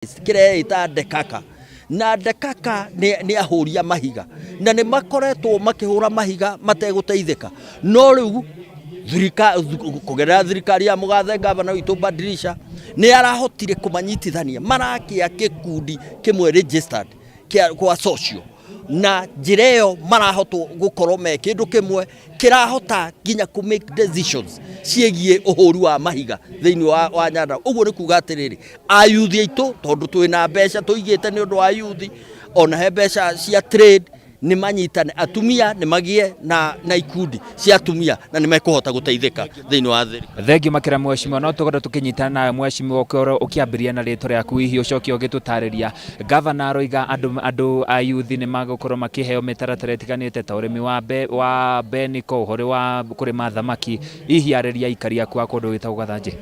Kĩreĩta Ndekaka na Ndekaka nĩ ahũri a mahiga na nĩ makoretwo makĩhũra mahiga mategũteithĩka. No rĩu kũgerera thirikari ya mũgathe ngavana witũ Badilisha nĩ arahotire kũmanyitithania, marakĩa gĩkundi kĩmwe registered kĩa kwa social, na njĩra ĩyo marahotwo gũkorwo me kĩndũ kĩmwe kĩrahota nginya kũ make decisions ciĩgiĩ ũhũri wa mahiga thĩinĩ wa Nyandarua. Ũguo nĩ kuga atĩrĩrĩ, ayuthi aitũ tondũ twĩna mbeca tũigĩte nĩ ũndũ wa yuthi, ona he mbeca cia trade, nĩ manyitane, atumia nĩ magĩe na ikundi cia atumia na nĩ mekũhota gũteithĩka thĩinĩ wa thirikari. Thengiũ makĩria mheshimiwa, no tũkorwo tũkĩnyitana nawe mheshimiwa, ũkorwo ũkĩambĩrĩria na rĩtwa rĩaku, hihi ũcoke ũgĩtũtarĩria. Gavana aroiga andũ a yuthi nĩ magũkorwo makĩheo mĩtaratara ĩtiganĩte ta ũrĩmi wa beniko, ũhoro wa kũrĩma thamaki, hihi arĩria aikari aku a kũndũ gwĩtagwo Gathanjĩ.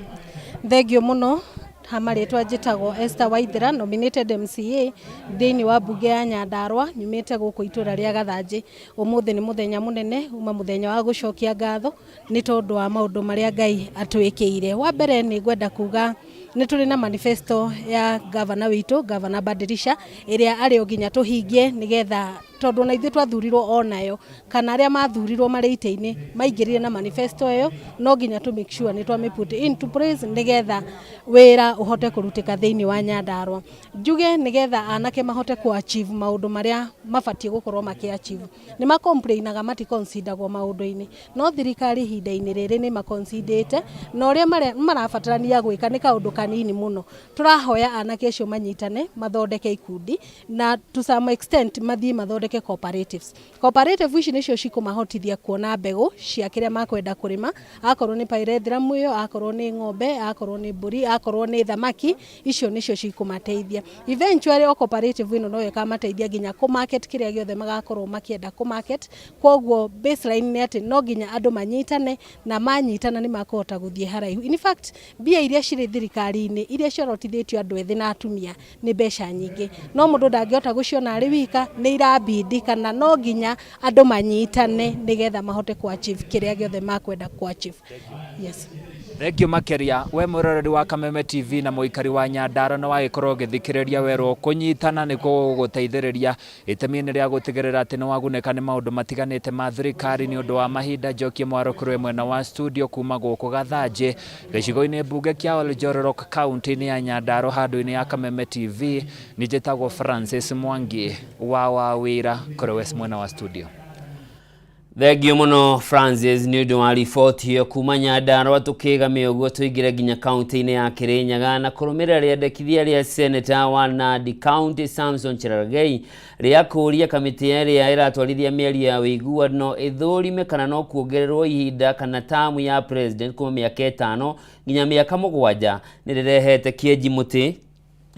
Thengiũ mũno. Ha marĩtwa njĩtagwo Esther Waithera, nominated MCA thĩinĩ wa mbunge ya Nyandarua, nyumĩte gũkũ itũra rĩa Gathanjĩ. Ũmũthĩ nĩ mũthenya mũnene, uma mũthenya wa gũcokia ngatho nĩ tondũ wa maũndũ marĩa Ngai atwĩkĩire. Wa mbere nĩ ngwenda kuga nĩ tũrĩ na manifesto ya gavana witũ, Gavana Badilisha, ĩrĩa arĩ o nginya tũhingie nĩgetha tondũ ona ithuĩ twathurirwo onayo, kana arĩa mathurirwo marĩ itĩ-inĩ maingĩrire na manifesto ĩyo, no nginya tũ make sure nĩ twamĩ put into place nĩgetha wĩra ũhote kũrutĩka thĩinĩ wa Nyandarua. Njuge nĩgetha anake mahote kũ achieve maũndũ marĩa mabatiĩ gũkorwo makĩ achieve. Nĩ ma complainaga mati consideragwo maũndũ-inĩ, no thirikari ihinda-inĩ rĩrĩ nĩ maconsiderĩte, na ũrĩa marabatarania gwĩka nĩ kaũndũ kanini mũno. Tũrahoya anake acio manyitane mathondeke ikundi na to some extent mathiĩ mathondeke cooperatives. Cooperative ici nĩcio cikũmahotithia kuona mbegũ cia kĩrĩa makwenda kũrĩma, akorwo nĩ pyrethrum ĩyo, akorwo nĩ ng'ombe, akorwo nĩ mbũri, akorwo nĩ thamaki, icio nĩcio cikũmateithia. Eventually o cooperative ĩno no ĩkamateithia nginya kũ market kĩrĩa gĩothe magakorwo makĩenda kũ market. Koguo baseline nĩ atĩ no nginya andũ manyitane, na manyitana nĩ makũhota gũthiĩ haraihu. In fact, mbia iria cirĩ thirikari-inĩ iria ciorotithĩtio andũ ethĩ na atumia nĩ mbeca nyingĩ, no mũndũ ndangĩhota gũciona arĩ wika, nĩ irabidi kana no nginya andũ manyitane nĩgetha mahote kũ achieve kĩrĩa gĩothe makwenda kũ achieve. Yes. Thengiũ makĩria we mwĩroreri wa Kameme TV na mũikari wa Nyandarua, nĩ wagĩkorwo ũgĩthikĩrĩria werwo kũnyitana nĩ gũgũteithĩrĩria itemi-inĩ rĩa gũtigĩrĩra atĩ nĩ wagunĩka nĩ maũndũ matiganĩte ma thirikari. Nĩ ũndũ wa mahinda, njokie mwaro kũrĩ mwena wa studio kuma gũkũ Gathanjĩ, gĩcigo-inĩ mbunge kĩa Oljororok, kaunti-inĩ ya Nyandarua, handũ-inĩ ya Kameme TV. Nĩ njĩtagwo Francis Mwangi wa wĩra kũrĩ we mwena wa studio. Thengiũ mũno Francis nĩ ũndũ wa riboti ĩyo kuma Nyandarua. Tũkĩgamĩa ũguo tũingĩre nginya kaunti-inĩ ya Kĩrĩnyaga na kũrũmĩrĩra rĩandĩkithia rĩa seneta wa Nandi County Samson Cherargei rĩa kũũria kamĩtĩ ĩrĩa ĩratwarithia mĩario ya ũiguano ĩthũrime kana no kuongererwo ihinda kana tamu ya president kuma mĩaka 5 nginya mĩaka 7, nĩ rĩrehete kĩenji mũtĩ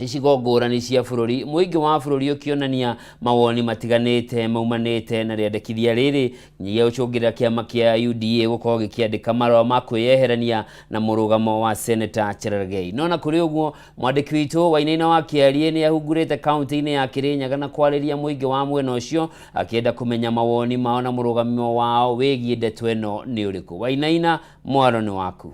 icigo ngũrani cia bũrũri, mũingĩ wa bũrũri ũkĩonania mawoni matiganĩte maumanĩte na rĩandĩkithia rĩrĩ, nginyagia gũcũngĩrĩra kĩama kĩa UDA gũkorwo gĩkĩandĩka marũa ma kwĩyeherania na mũrũgamo wa Seneta Cherargei. No na kũrĩ ũguo, mwandĩki witũ Wainaina wa Kĩariĩ nĩ ahungurĩte kaunti-inĩ ya Kĩrĩnyaga na kwarĩria mũingĩ wa mwena ũcio akĩenda kũmenya mawoni mao na mũrũgamo wao wĩgiĩ ndeto ĩno nĩ ũrĩkũ. Wainaina, mwaro nĩ waku.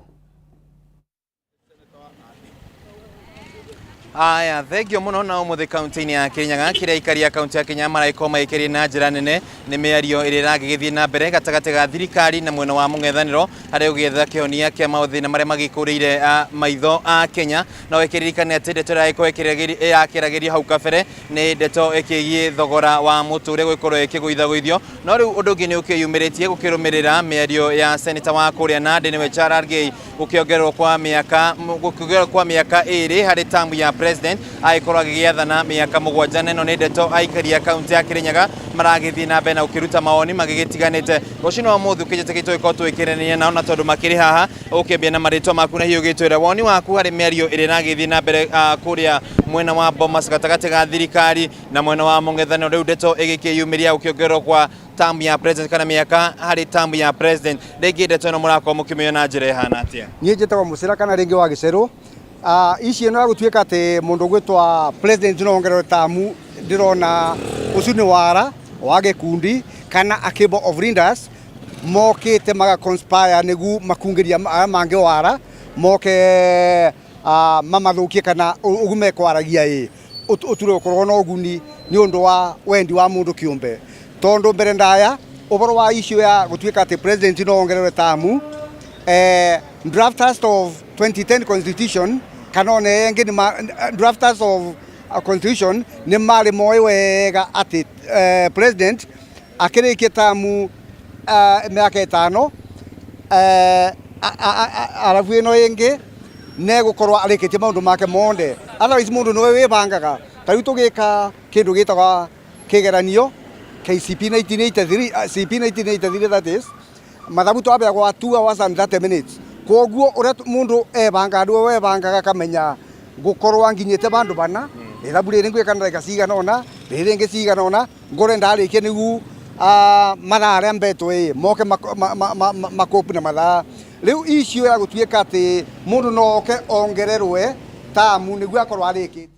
Aya, thengio mũno. Na ũmũthĩ kaunti-inĩ ya Kĩrĩnyaga, kĩrĩa aikari a kaunti ya Kĩrĩnyaga maragĩkorwo magĩkĩria na njĩra nene nĩ mĩario ĩrĩa ĩragĩgĩthiĩ na mbere gatagatĩ ga thirikari na mwena wa mũng'ethanĩro harĩ gũgĩetha kĩhonia kĩa mathĩna marĩa magĩkũrĩire maitho a Kenya. No ĩkĩririkane atĩ ndeto ĩragĩkorwo ĩrakĩragĩrio hau kabere nĩ ndeto ĩkĩgiĩ thogora wa mũtũrĩre gũgĩkorwo ĩkĩgũithagũithio, no rĩu ũndũ ũngĩ nĩ ũkĩyumĩrĩtie gũkĩrũmĩrĩra mĩario ya seneta wa kũrĩa Nandi, nĩwe Cherargei, gũkĩongererwo kwa mĩaka 2 harĩ tamu ya president, agĩkorwo agĩgĩathana mĩaka 7. Na ĩno nĩ ndeto aikari a kaunti ya Kĩrĩnyaga maragĩthiĩ na mbere na gũkĩruta mawoni magĩgĩtiganĩte. Rũcinĩ wa ũmũthĩ ũkĩnjĩtĩkĩtwo gĩkorwo tũgĩkĩrania nao, na tondũ makĩrĩ haha, ũkĩambia na marĩtwa maku na hihi ũgĩtwĩra woni waku harĩ mĩario ĩrĩa ĩragĩthiĩ na mbere kũrĩa mwena wa Bomas gatagatĩ ga thirikari na mwena wa mũng'ethanĩro, rĩu ndeto ĩgĩkĩyumĩria gũkĩongererwo kwa term ya president kana mĩaka harĩ term ya president. Rĩngĩ ndeto ĩno mũrakorwo mũkĩmĩoya na njĩra ĩhana atĩa? Niĩ njĩtagwo Mũcĩra kana rĩngĩ wa Gĩcerũ. Ici ĩno ya gũtuĩka atĩ mũndũ ũgwĩtwa president no ongererwo tamu, ndĩrona ũcio nĩ wara wa gĩkundi kana a cable of leaders mokĩte maga conspire nĩguo makungĩria arĩa mangĩ wara moke. Mamathukie kana ugu mekwaragia ĩ uture ukorwo na ũguni nĩ ũndũ wa wendi wa mũndũ kĩũmbe, tondu mbere ndaya ũhoro wa issue ya gũtuĩka atĩ president no ongererwe tamu, drafters of 2010 constitution kana ona ĩngĩ nĩ drafters of constitution nĩ marĩ moĩ wega atĩ president akĩrĩkia tamu mĩaka 5, arabu ĩno ĩngĩ negũkorwo arĩkĩtie maũndũ make mothe. Otherwise mũndũ nĩwe wĩbangaga. Ta rĩu tũgĩka kĩndũ gĩtagwa kĩgeranio KCP 1983, CP 1983, that is mathabu twambeagwo 2 hours and 30 minutes. Koguo ũrĩa mũndũ ebangaga nĩwe webangaga akamenya ngũkorwo nginyĩte bandũ bana, ithabu rĩrĩ ngwĩka na ndagĩka cigana ũna, rĩrĩ rĩngĩ cigana ũna, ngore ndarĩkia nĩgu mathaa arĩa mbetwo ĩ moke makopu na mathaa. Rĩu icio ya gũtuĩka atĩ mũndũ no oke ongererwe tamu nĩguo akorwo arĩkĩtie.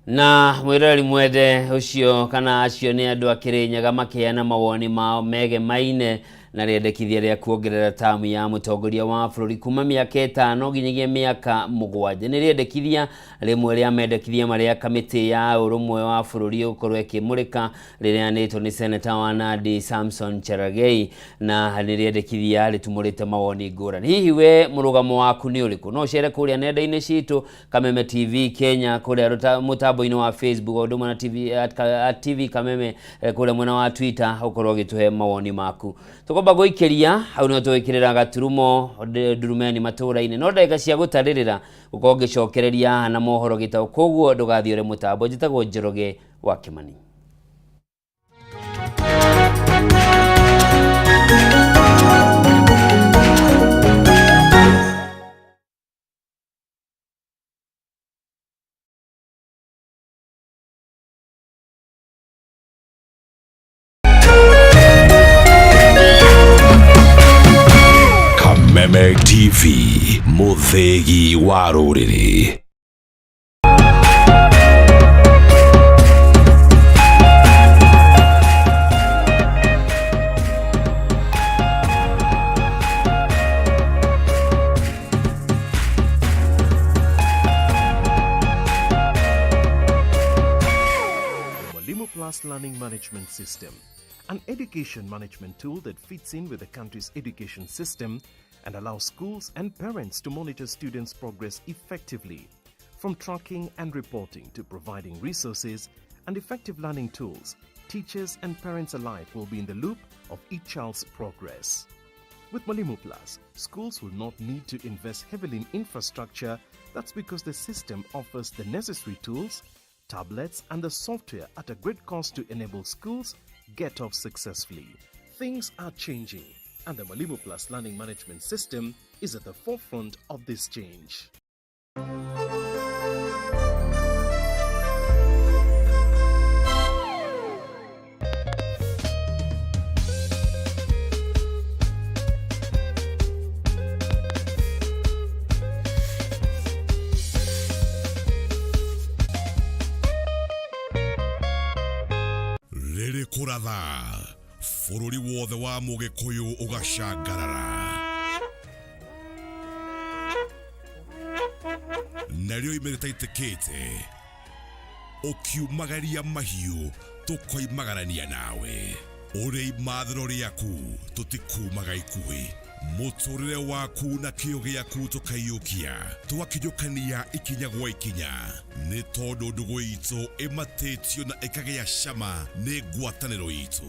Na mwĩroreri mwende, ũcio kana acio nĩ andũ a Kĩrĩnyaga makĩheana mawoni mao megemaine na rĩendekithia rĩa kuongerera tamu ya mũtongoria wa bũrũri kuma mĩaka 5 nginyagia mĩaka 7. Nĩ rĩendekithia rĩmwe rĩa mendekithia marĩa kamĩtĩ ya ũrũmwe wa bũrũri ũgũkorwo ĩkĩmũrĩka, rĩrĩanĩtwo nĩ seneta wa Nandi Samson Cherargei, na nĩ rĩendekithia rĩtumũrĩte mawoni ngũrani. Hihi we mũrũgamo waku nĩ ũrĩkũ? No ũcere kũrĩa nenda-inĩ citũ, Kameme TV Kenya kũrĩa mũtambo-inĩ wa Facebook, o ũndũ ũmwe na TV, at TV Kameme kũrĩa mwena wa Twitter, ũkorwo ũgĩtũhe mawoni maku. Tũkwamba gũikĩria hau nĩho tũgĩkĩrĩra gaturumo ndurumeni matũra-inĩ, no ndagĩka cia gũtarĩrĩra gũkorwo ngĩcokereria na mohoro gĩtaũ, koguo ndũgathiĩ ũrĩ mũtambo. Njĩtagwo Njoroge wa Kĩmani. Kameme TV, mũthĩgi wa rũrĩrĩ. Mwalimu Plus Learning Management System, an education management tool that fits in with the country's education system and allows schools and parents to monitor students' progress effectively. From tracking and reporting to providing resources and effective learning tools, teachers and parents alike will be in the loop of each child's progress. With Mwalimu Plus, schools will not need to invest heavily in infrastructure. That's because the system offers the necessary tools, tablets, and the software at a great cost to enable schools get off successfully. Things are changing, and the Mwalimu Plus Learning Management System is at the forefront of this change. Rĩrĩ kũratha bũrũri wothe wa mũgĩkũyũ ũgacangarara, narĩo ime rĩtaitĩkĩte ũkiumagaria mahiũ tũkoimagarania nawe. Ũrĩ imathĩro rĩaku tũtikumaga ikuhĩ, mũtũrĩre waku na kĩo gĩaku tũkaiyũkia, twakinyũkania ikinya gwa ikinya, nĩ tondũ ndũgũ itũ ĩmatĩtio na ĩkagĩa cama nĩ ngwatanĩro itũ.